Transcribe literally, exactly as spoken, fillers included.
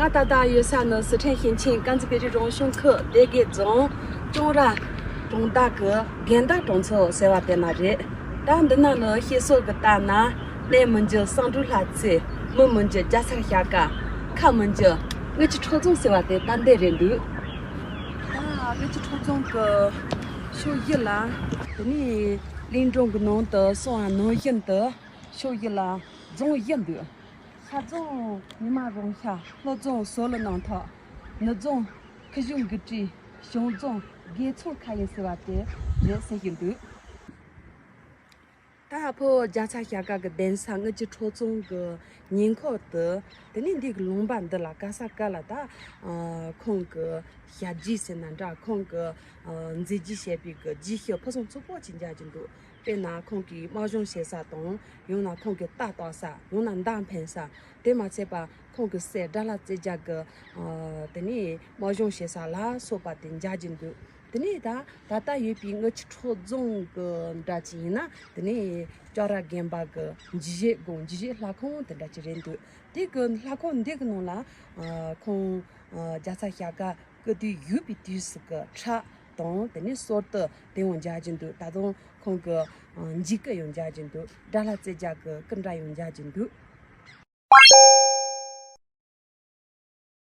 ང་ད་ལྟ་ཡོད་ས་ནི་སི་ཁྲོན་ཞིང་ཆེན་དཀར་མཛེས་བོད་རིགས་རང་སྐྱོང་ཁུལ་སྡེ་དགེ་རྫོང་ཅོང་ར་གྲོང་རྡལ་གྱི་དགོན་བདག་གྲོང་ཚོ་ཟེར་བ་དེ་ན་རེད། ད་འདི་ན་ནི་བཤད་སྲོལ་གྱི་ལྟར་ན། གནས་མི་འགྱུར་བསམ་འགྲུབ་ལྷ་རྩེ། མི་མི་འགྱུར་རྒྱ་ཚ་ཞལ་དཀར། ཁ་མི་འགྱུར་རྔུལ་ཆུ་ཁྲོ་རྫོང་ཟེར་བ་དེ་ད་འདི་རེད་འདུག་ད་རྔུལ་ཆུ་ཁྲོ་རྫོང་གི་ཕྱོགས་བཞི་ལ། དེ་ནས་གླིང་སྒྲུང་གི་ནང་དུ་གསུངས་པ་ནང་བཞིན་དུ་ཕྱོགས་བཞི་ལ་རྫོང་བཞི་འདུག་ཤར་རྫོང་ཉི་མ་རང་ཤར། ལྷོ་རྫོང་ཟོ་ལོ་ནང་ཐོག་ནུབ་རྫོང་ཁུ་བྱུག་དགུ་སྤྲེལ། བྱང་རྫོང་དགེ་ཚོང་ཁ་ཡན་ཟེར་བ་དེ་རེད་ཟེར་གྱི་འདུག་ད་ཕོ་རྒྱ་ཚ་ཞལ་དཀར་གྱི་གདན་ས་རྔུལ་ཆུ་ཁྲོ་རྫོང་གི་ཉེ་འཁོར་དུ། དེ་ནས་འདི་གི་ལུང་པ་འདི་ལ་ག་ས་ག་ལ་ད་ཨ་ཁོང་གི་ཞབས་རྗེས་ཟེར་ན་འདྲ། ཁོང་གི་ཨ་མཛད་རྗེས་བྱས་པའི་གི་རྗེས་ཤུལ་ཕུན་སུམ་ཚོགས་པོ་ཅིག་མཇལ་གྱི་འདུག་དཔེར་ན་ཁོང་གིས་དམག་སྦྱོང་བྱེད་ས་དང་། ཡང་ན་ཁོང་གིས་རྟ་བཏགས་ས། ཡང་ན་མདའ་འཕེན་ས། དེ་མ་ཚད་པ་ཁོང་གི་སྲས་དགྲ་ལྷ་རྩེ་རྒྱལ་གྱི་ཨ་དེ་ནས་དམག་སྦྱོང་བྱེད་ས་ལ་སོགས་པ་དེ་མཇལ་གྱི་འདུག་དེ་ནས་ད་ད་ལྟ་ཡོད་པའི་རྔུལ་ཆུ་ཁྲོ་རྫོང་གི་འདྲ་ཅིག་ཡིན་ན། དེ་ནས་ལྕགས་ར་དགོན་པ་གི་འཇིགས་བྱེད་སྒོ། འཇིགས་བྱེད་ལྷ་ཁང་དེ་འདྲ་ཅིག་རེད་འདུག་དེ་གི་ལྷ་ཁང་འདི་གི་ནང་ལ་ཨ་ཁོང་ཨ་རྒྱ་ཚ་ཞལ་དཀར་སྐུ་དུས་ཡོད་པའི་དུས་སུ་གི་ཁྲག་དང་། དེ་ནས་གསོལ་དུ་དེ་ཡང་མཇལ་གྱི་འདུག་ད་དུང་ཁོང་གི་ཨ་འཇིགས་སྐུ་ཡང་མཇལ་གྱི་འདུག་དགྲ་ལྷ་རྩེ་རྒྱལ་གྱི་སྐུ་འདྲ་ཡང་མཇལ་གྱི་འདུག